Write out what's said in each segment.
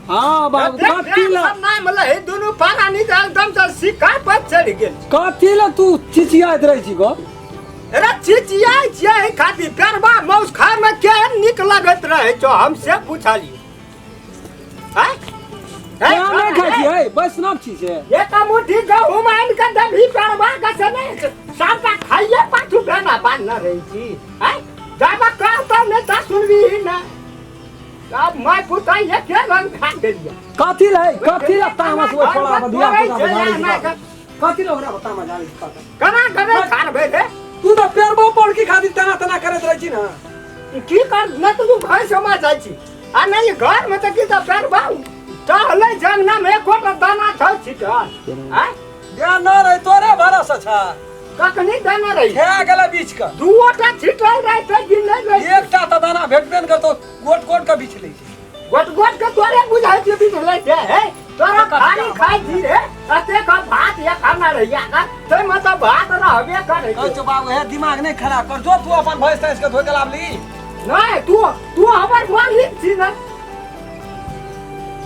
हाँ बाबू कथी ला नाम लहे दुनू पारानी तऽ एकदम से सिक्का पर चढ़ि गेल कथी ला तू चिचियाइत रहै छी गो अरे चिचियाइ छियै एहि खातिर पेरबा माउस खायमे केहन नीक लगैत रहै छौ हम से पुछलियै आँय? केना नहि खाइ छियै वैष्णव छी से एक मुट्ठी गहूम आनि कऽ देबही पेरबा के से नहि सबटा खाइए पाछू भेना बान्हने रहै छी आँय? जाबे कहतौ नहि ता सुनबही ने अब मैं पुता एके रंग खा गेलियै कथी लै कथी ला तामस ओइ छोड़ा पर धिया पुता पर झाड़ै छी तोरे बाबू? कथी ला ओकरा पर तामस झाड़ै छी बाबू? केना केना खारबै रे तू तऽ पेरबो पड़की खातिर तना तना करैत रहै छी ने की कर न तऽ तू घर समा जाइ छी आ नहीं घर में तऽ की तऽ फेर बाबू टहलै जंगना में एकोटा दाना छौ छिटल आँय ध्यान न रहे तोरे भरोसा छ कखनी दाना रही खा गेलै बीच के दूओटा छिटल रहै तऽ गिनै रहै एकटा तऽ दाना भेटबे ने करतौ गोट गोट के बीछ लै छै गोट गोट के तोरे बुझाइ छै बिझलै छै हे तोरा खाली खाइ छी रे अते का भात या खाना रहिया का तै में तऽ भात रहबे करै कहै छै छौ बाबू हे दिमाग नहि खराब कर जो तू अपन भैंस तैंस के धोइ के लाबली नहीं तू तू हमर मालिक छी ने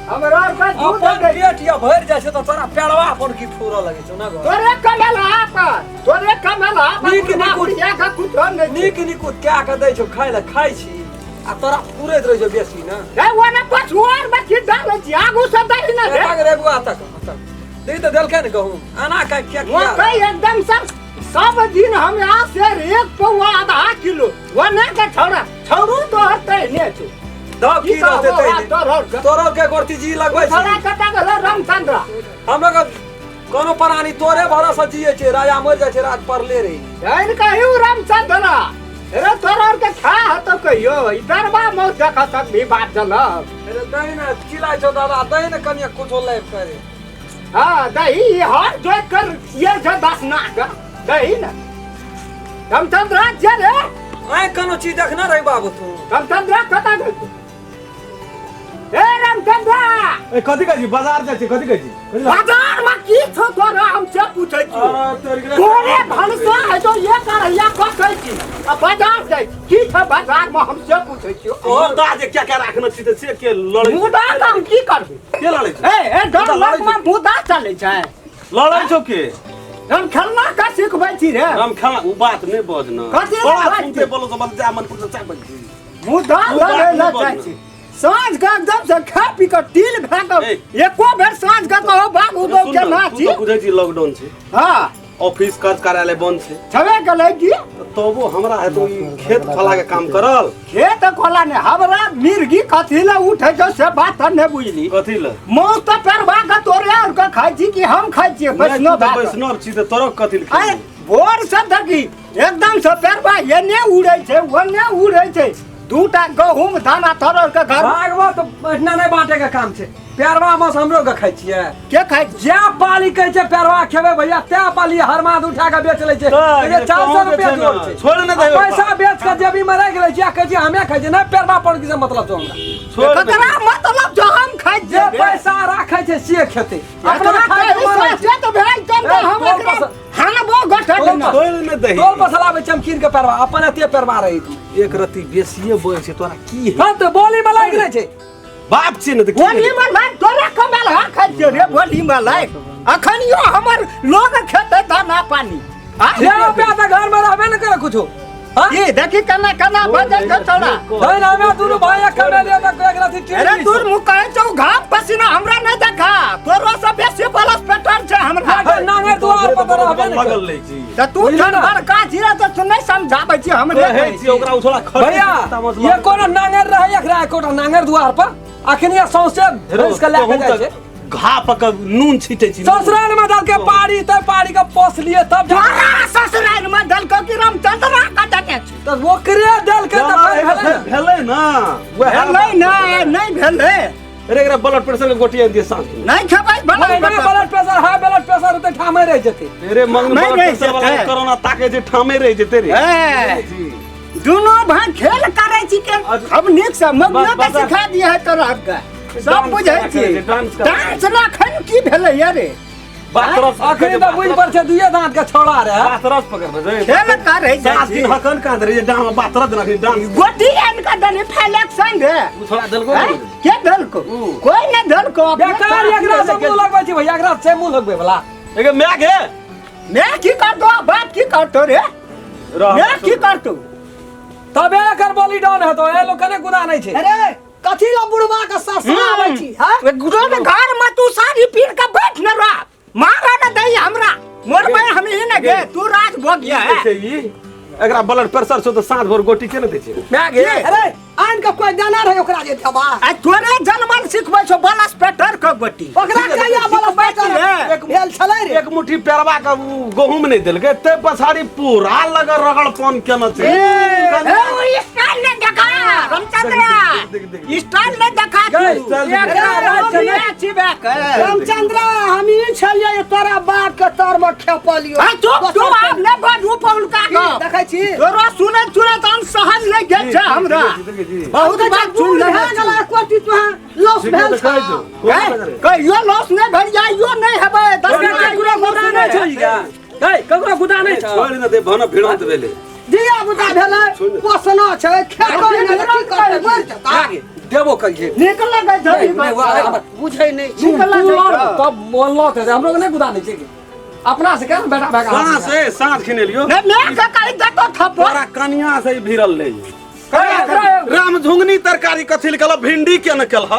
हमरा का दूध अपन दे पेट या भरि जाइ छै तऽ तोरा पेड़वा अपन की फूरऽ लगै छौ ने गो तोरे कमेला पर तोरे कमेला पर नीक नीक बुढ़िया का कुछो नहीं छै। नीक निकुत कए के दै छौ खाइ लए खाइ छी आ तोरा फूरैत रहै छौ बेसी ने ए वो ने पछुआर में की डालै छी आगू से दही ने रे तक रे बुआ तक तक दे तऽ देलकै ने गहूम आना का किया वो किया कहीं एकदम सब सब दिन हम यहाँ से एक पौआ आधा किलो वो ने के छौड़ा छौड़ू तो हते ने छौ दब की रहते कहबो, तै तोहर के। तोरो के गोरती जी लगबै छौड़ा छी कता गेलो रामचंद्र हमरा के कोनो प्राणी तोरे भरोसा जिए छै राजा मर जाइ छै राज परले रही जान कहियो रामचंद्र अरे तोरा के खा हतो कहियो इधर बा मौत देख सक भी बात जलब अरे दही ने चिल्लाइ छौ दादा दही ने कनिया कुछो लाइफ करे हाँ दही हर जोत कर ये जो दस ना के दही ना रामचंद्र जे रे आइ कोनो चीज देखने रही बाबू तू रामचंद्र कता गेल ए रामचंद्र ए कथी कहै छी बाजार जाइ छी कथी कहै छी कथी ला- बाजार में की छौ तोरा हम से पूछै छी अरे तोरी के- तोरे भनसा है तो ये करैया कथै छी आ बाजार जाइ छी की छै बाजार में हम से पूछै छी तोहर दाज क्या क्या राखने छी तऽ से के लड़ै मुदा तऽ हम की करबै के लड़ै छै ए ए डर लड़ै लग में मुदा चलै छै लड़ै छौ के हम खेलना का सिखबै छी रे हम खेला उ बात नहि बज न कथी बड़ा बात सुनते छै? बोलो तो जा मन पर चाय बज मुदा उ बात लड़ै नहि लए बज जाइ न। छी साँझ के एकदम से खा पी के तिल भए के ए। एको बेर साँझ के कहो बाबू सुन के न, ना तू छी तऽ बुझै छी लॉकडाउन छै हाँ ऑफिस कार्य कार्यालय बंद छै छबे गेलै की तऽ तबो हमरा हेतौ ई खेत फला के काम करल खेत खोला ने हमरा मिर्गी कथी लए उठै छौ से बात तऽ नहि बुझली कथी लए मांस तऽ पेरबा के तोरे आर के खाइ छी कि हम खाइ छियै नहि, तू वैष्णव तऽ भए कऽ। वैष्णव छी तऽ तोरो कथी लए आइ खेबही? भोर से देखी एकदम से पेरबा एने उड़ै छै ओने उड़ै छै दूटा गहूम दाना तोड़ल के घर भागवत एहिठिना नहि बाँटे के काम छै पेरवा मास हमरो के खाइ छियै के खाइ छै? जे पाली कहै छै पेरवा खेबै भैया तै पाली हरमाद उठा के बेच लै छै तऽ कहै छै, 400 कहूँ रुपया जे छै जोड़ ने, छै छोड़ ने आ दही पैसा बेच के जेबी में राखि लै छै आ कहै छै हमे खाइ छियै नहि पेरवा पर की से मतलब छौ हमरा छोड़ ने ककरा मतलब जो हम खाइ जे छियै पैसा राखै छै से खेतै अपना एकरा खाइ के पैसा मरै छै से तऽ भेल तब तऽ ए, हम तोर एकरा पस- हानबो गोठे तोर देना। छोड़ ने दही टोल पर सलाबै छै हम कीन के पेरवा अपन एते पेरवा रहै तू एक रत्ती बेसिए बोल छै तोरा की है हँ तऽ बोली में लागि रहै छै बाप छियै ने तऽ की बोली में लाग तोरा कमाल हा खाइ छियै रे बोली में लाग अखन यो हमर लोग खेतै दाना पानी आ? जे रुपया तऽ घर में रहबे ने करे कुछो हाँ? की देखी केना केना बजै छौ छौड़ा धैन हमे दुनू भाई एक कमेलियै तऽ एक रत्ती टीवी अरे दूर मुँह कहै छौ घाम पसीना हमरा नहि देखा तोरो से बेसी बलस पेटर छै हमरा नांगे दुआर पर तऽ रहबे ने करे। लगल रहै छी तऽ तू बुझली जन ने? बड़का छी रे तऽ तू नहि समझाबै छी हमरे कहै छी ओकरा ओ छोड़ा खर्च भैया ये कोनो नांगर रहै एकरा एकोटा नांगर दुआर पर अखन ये सौंसे भैंस के लए के जाइ छै घा पक नून छीटे छी ससुराल में डाल के पारी तब पारी के पोस लिए तब जा तोरा ससुराल में देलकौ कि रामचंद्रा के देने छै तऽ ओकरे देलकै तऽ फेर भेलै ने। भेलै ना वएह भेलै ने नहि भेलै अरे एकरा ब्लड प्रेशर के गोटी आनि दिए साँझ के नहि खेबै भला नहीं नहीं ब्लड प्रेशर हाई ब्लड प्रेशर होतै ठामे रहि जेतै अरे मंग नहि ब्लड रहि प्रेशर वाला जेतै। के कोरोना ताके जे ठामे रहि जेतै रे ए। दुनू भाई खेल करै छी के हम नीक से मम्मियो के बस- सिखा दिए है तोरा के सब डांस बुझै करै छी छै, डांस करै छै। डांस राखन की भेलै ये रे बातरस अखनी तऽ बुझि पड़ छै दुइये दाँत के छौड़ा रहे। बातरस पकड़ रे। खेल करे सात दिन हकन कांद रे डाम बातरस देना डाम। गोटी आन के दनी फैलेक्शन रे। उ छोड़ा देलको। के देलको? कोई ने देलको। बेकार एकरा से मुंह लगबै छी भैया, एकरा से मुंह लगबै वाला। एगे my गे मैं की कर दो बाप की कर तो रे, मैं की कर तू तबे एकर बोली डाउन हेतो। ए लोग कने गुदा नहीं छै। अरे कथी ला बुढ़वा के ससुरा आबै छी? हां गुजर के घर में तू सारी पीर के बैठ न रह, मारा न दई हमरा मोर में हम ही न गे, तू राज भोग गया है। छै ई एकरा ब्लड प्रेशर छौ त साँझ भोर गोटी के न दै छै। My गे अरे आन के कोई जाना रहे ओकरा जे देबा। आ तोरे जनमन सिखबै छौ ब्लड प्रेशर के गोटी। ओकरा कहिया ब्लड प्रेशर भेल छलै रे? एक मुट्ठी पेरवा के गहूम नहीं देलकै ते पछाड़ी पूरा लगर रगड़ पान केने छै। ए स्टाइल ने देखा रामचंद्र, स्टाइल ने देखा तू। रामचंद्र हम ई छलियै तोरा बाप के तर में खेपलियो। चुप तू आब ने बाजू पौल का देखै छी तोरा सुनैत सुनैत हम सहज नहि गेल छै हमरा। बहुत बात सुन लेने गेला कोटी तोहा लॉस भेल छै। कहियो लॉस नहि भेल जाइयो नहि हेबै। 10 ककरो गुदा नहि छै ई ककरो गुदा नहि छै। छोड़ न दे भन भिड़ंत भेलै दिया बुता भेलै पोसना छै खेतो नहि की करतै मर जता देबो कहिए नीक लगै छै बुझै नहि नीक लगै छै तब मोन लॉस हेतै। हमरो नहि गुदा नहि छै अपना से केना बेटा भागा। साँझ से साँझ खिनेलियो नहि मैं के कहि देतो थप्पड़। तोरा कनिया से भिड़ल ले राम झुंगनी तरकारी कथी केलह भिंडी के न केलह?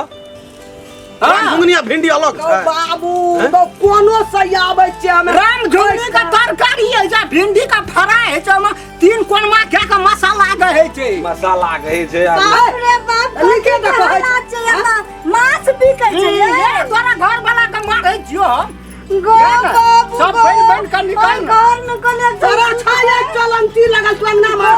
राम झुंगनी आ भिंडी अलग छै बाबू। तो कोनो सही आबै छै हमे। राम झुंगनी के तरकारी है जा भिंडी का फ्राई है छै तीन कोनमा के के मसाला गहे छै। मसाला गहे छै। बाप रे बाप लिखे त कहै छै माछ बिकै छै। तोरा घर वाला के मारै छियो हम गो बाबू सब बन बन के निकल घर में कोने तोरा छाया चलंती लगल तू अंगना में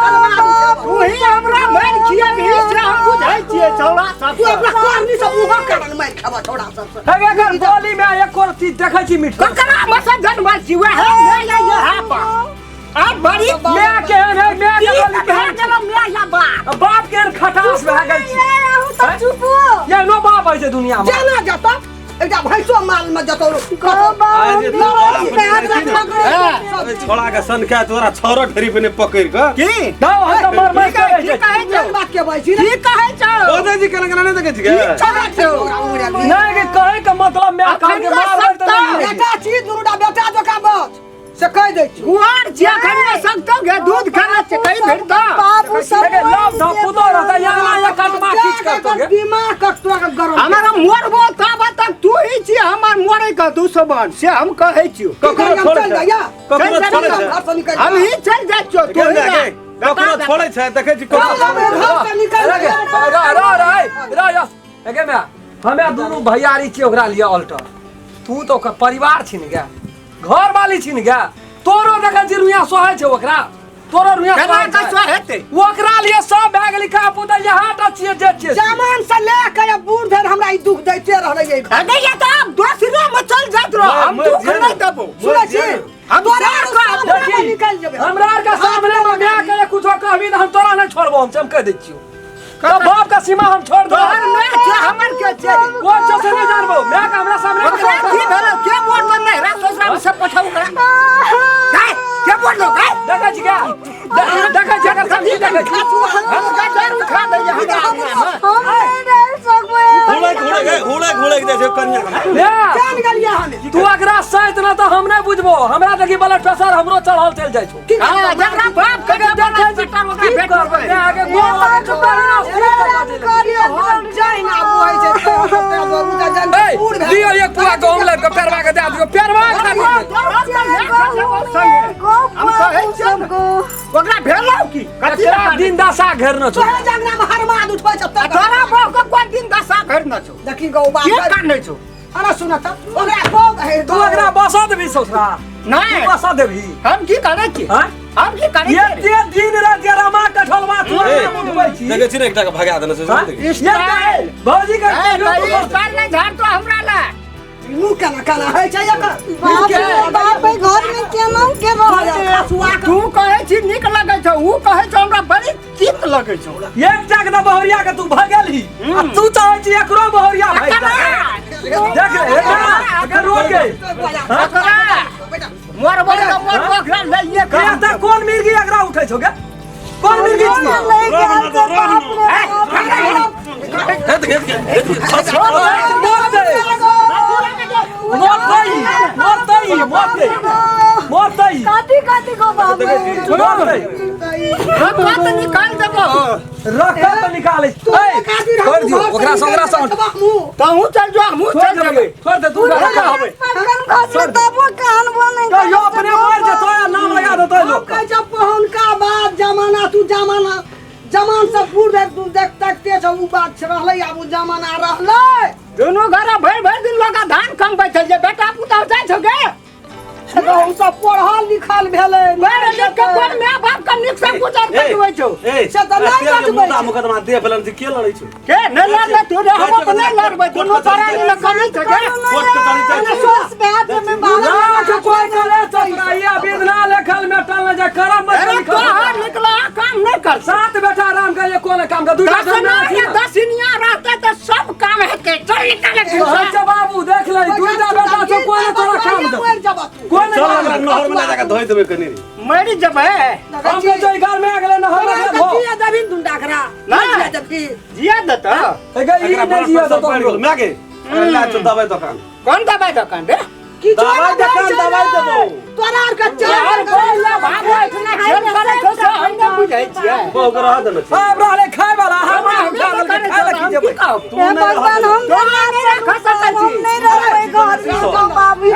तू ही हमरा मार खिया भी से हम बुझै छियै छौड़ा सब। तू अपना करनी सब उहो कारण मार खाबा छौड़ा सब से। हे एकर बोली में एक और चीज देखै छी मिठ ककरा में से जनमल छी वह है मैं या ये पा आ बड़ी मैं के है मैं के बोली के गेलो मैं या बाप बाप के खटास भए गेल छी। ये अहू त चुप हो ये नो बाप है छै दुनिया में। जाना जता एकटा भैंसो माल में जतो छोड़ा के सनका तोरा छौरा ढेरी पे पकड़ के की दाও हम त मर मर के की कहै छौ बात के बाई छी की कहै छौ ओदे जी केना केना नहीं देखै छी के नहीं के कहै के मतलब मैं कह के मार त नहीं बेटा छी दुनुटा बेटा जका बच से कह दै छी कुआर छी अखन ने सकतो गे दूध खाना छै कहीं भेट द बाबू सब लव ध पुतो रहता यहाँ या कटमा खींच कर तो दिमाग कटतो के गरम हमरा मोरबो तब तक तू ही छी हमर मोरे के दुश्मन से हम कहै छियो। ककरो छोड़ै छै ककरो छोड़ै छै हम ही चल जाइ छियो तू ही ककरो छोड़ै छै देखै छी ककरो घर से निकल रे रे रे रे यस एगे मैं हमे दुनू भैयारी छी ओकरा लिए अल्टर तू तो ओकर परिवार छी ने गे घर वाली छी ने गे तोरो देखै छी रुइया सोहै छै ओकरा तोरो रुइया सोहै हेतै ओकरा लिए सब भए गेलै खा पुता यहाँ टा छियै जे छियै जमान से ले के बूढ़ धरि हमरा ई दुख दैते रहलै ई घर। अरे ये तो आप दोसरे में चल जात रहो हम दुख नहीं देबो। सुनै छी हम तोरा देखी निकल जेबै हमरा आर के सामने में my के कुछो कहबी त हम तोरा नहीं छोड़बो हम कह दै छियौ। तो बाप का सीमा हम छोड़ दो। तोहर my के हमर के छै कोन छै से नहीं जानबो my के हमरा सामने ओकरा की भेलो के बोललो नहीं रा ससुरा में सब पठाऊ ओकरा गाय के बोललो गाय देखै छी क्या देखै छी एकर समझी देखै छी हम गाजर उठा दै हमरा हम नहीं रह सकबै। हुड़क हुड़क हुड़क हुड़क जाइ छै कनिया के। जान गेलियै हमे तू अकरा सैत न त हम नहीं बुझबो हमरा देखी ब्लड प्रेशर हमरो चढ़ल चल जाइ छौ। हां जकरा बाप के देखै छी ओकरा भेट करबै आगे गोर लागै छौ हम जाइन आबू होइ छै दियो एक पुआ गहूम लाबि के पेरवा के दए दियो पेरवा खाली हम कहै छियौ ने, ओकरा भेलौ की कथी एकरा दिन दशा घेरने छौ। तोहरे जंगला में हरमाद उठबै छ आ तोरा बाप के कोन दिन दशा घेरने छौ? देखी गौ बाप के कानै छौ? अरे सुन त ओकरा गौ तू एकरा बसा देबही ससुरा? नहीं बसा देबही। हम की करै छी? हाँ? हम की करै छी? एते दिन राति के रमा कठलवा तू उठबै छी। देखै छी ने एकटा के भगा देने छै। ये भौजी के स्टाइल नहीं झाड़ तो हमरा ला मुंह केना केना होइ छै एकर? बाप रे बाप, एहि घर में केना के रहतै? तू कहै छी नीक लगै छौ, ऊ कहै छौ हमरा बड़ी तीत लगै छौ। एक टाक द बहुरिया के तू भगेलही आ तू चाहै छी एकरो बहुरिया भागि जाय। देख रे एकर रोक के मरबो त मरबो एकरा लइए के ए त कोन मिर्गी एकरा उठै छौ गे कोन मिर्गी छी मरतै मरतै मरतै मरतै कथी कथी गो बाबू मरतै रखा त निकाल देबो रखा त निकालै ए छोड़ दियो ओकरा से ओकरा से तहु चल जो हमहु छोड़ चल दे जेबै छोड़ दे तू रखा होबै पटकन खसले तबो कानबो नहीं कहियो अपने मर जेतो या नाम लगा देतो लोग कहै छै पहुनका बात जमाना तू जमाना जमान से पूर्व तू देख तकते छौ उ बात छै रहलै आब उ जमाना रहलै दुनू घर भरि भरि दिन लगा धान कमबै छल जे बेटा पुतहु जाइ छौ गे ओ सब पढ़ल लिखल भेलै पढ़ लिख के कोन my बाप के नीक से गुजर कटबै छौ से तऽ नहि कटबै मुद्दा मुकदमा दे भेलन जे के लड़ै छौ के नहि लड़बै तू रे हम अपने लड़बै दुनू प्राणी लग करै छौ गे कोर्ट के चली जाइ छौ सोच बैठ में लाख कोई करे चतुराइया विधना लेखल मेटल ने जे करम मत अरे लिखल तोहर निकला काम नहि कर सात बेटा आराम कर ये कोन काम कर दूटा दस बेटा दसिनिया रहते तऽ सब काम हेतै चल निकाले अच्छा बाबू देख ले दूटा बेटा छौ कोन तोरा काम दे मरि जब तू कोन चल ओकरा नहर में ले जाके धोइ देबै कनी मरि जेबै हम के जो घर में अगले नहर में धो जिया देबी दुंडा करा ना। जिया देबी जिया देतौ ए गे ई एकरा नहीं जिया ब्लड प्रेशर दो बढ़ि गेल माय गे एकरा ला चल दवाई दोकान कोन दबाई दोकान रे की दवाई दोकान दवाई देबौ तोरा आर के यार चार बोल भागो इतना खेल करे छौ से हम नहि बुझै छियै बहु के रह देने छै अब रहले खाय वाला हम हम खा लेलकै खाय ला की जेबै कहब तू हे नहि रह भगवान देने हम तोरा नहि रख सकै हम छी नहीं रहबै घर में गो बाबू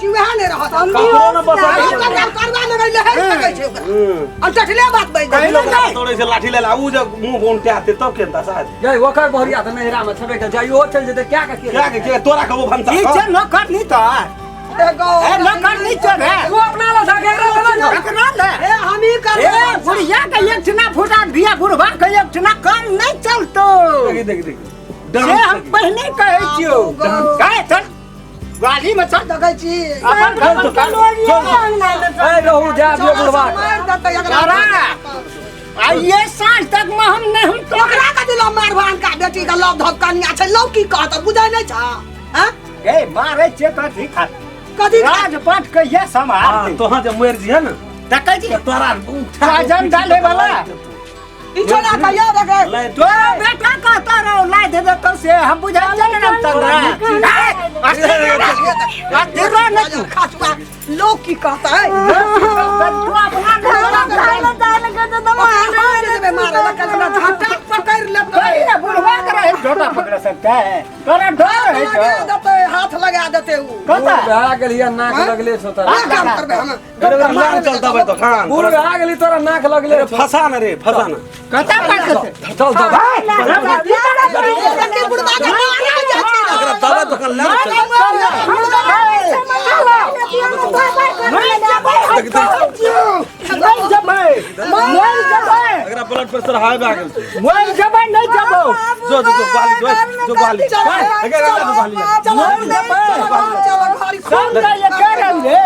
छी वएह नहि रहत हम भी ककरो न बसै हम तऽ आब करबा में गइले है सकै छै ओकरा हूं अनटठले बात बाजि कहीं देबै लोग तोड़े से लाठी ले ला उ जे मुंह गोंटे तब केनता साज गई ओकर बहुरिया तऽ नैहरा में छबे के जाई ओ चल जेतै क्या के के क्या के के तोरा कहबो भनसा ई छै नौकर नहीं तो एगो ए नौकर नहीं तो रे तू अपना ला जाके एकरा ले जा एकरा ले ए हमही ए करबै बुढ़िया के एक ठिना फुटा दिया बुढ़वा के एक ठिना काम नहीं चलतो देख देख देख से हम पहले कहै छियौ गए चल गाड़ी में चल देखै छी अपन घर के ए रहू जा दियो बुढ़वा के। मारि देतै एकरा अरे आ ये साँझ तक में हम नहीं हम तो ओकरा कथी लऽ मारबो अनका बेटी के लव धप कनिया छै लव की कहत बुझै नहि छ हँ ए मारे छियै कथी खा कथी राजपाट के ये संभाल हां तोहा जे मर जिहे न देखै छी तोरा उठा साजन डाले वाला ई छोड़ा कहियो देखे लाइट तोरा बेटा कहता रहो ला दे देतो से हम बुझा चल ना तंद्रा नहीं तू खाचुआ लोग की कहता है तू अपना खाना खाय ला जाय लगे तो तुम मारे मारे ला कल हमरा झटक पकड़ लेतै कहीं ना बुढ़वा के रहे झोटा पकड़ सकता है तोरा डर है लगा तो देतै हाथ लगा देतै उ बूढ़ कता भए गेलियै नाक लगले छौ तोरा का काम करबै हम अरे लान चल दवाई दोकान बूढ़ भए गेली तोरा नाक लगले छौ फसा न रे फसा न कता पकड़ चल दबा के बुढ़वा के मारे के जाइ छै एकरा दवाई दोकान ले चल नहीं जबै नहीं जबै एकरा ब्लड प्रेशर हाई भए गेल छै मोर जबै नहीं जबो जो जो जो बाली जो जो बाली एकरा ला दो बाली चलो चलो घर सब का ये कह रहे ले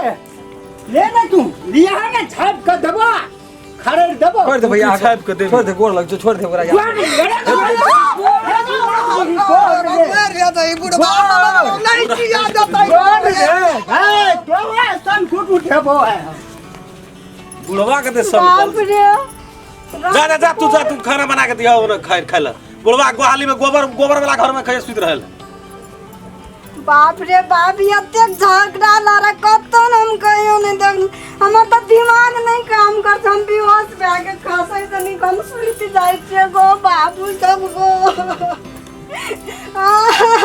ले ना तू लिया ना छाप के देबो खरीद देबो छोड़ दे भैया छापि कऽ देबही। छोड़ दे गोर लग जो छोड़ दे ओकरा यार मार देतै बुढ़वा नहीं जिया देतै बुढ़वा के दे सब बाप रे जा जा जा तू जा तू खाना बना के दिया ओने खाइ खाइ ला बुढ़वा गोहाली में गोबर गोबर वाला घर में खाइ सुति रहल बाप रे बाप एतेक झगड़ा लड़ा कतौ ने हम कहियो नहीं देख हमर तऽ दिमाग नहीं काम करत हम बेहोश भए के खसै से निक हम सुति जाइ छियै गो बाबू सब गो आह।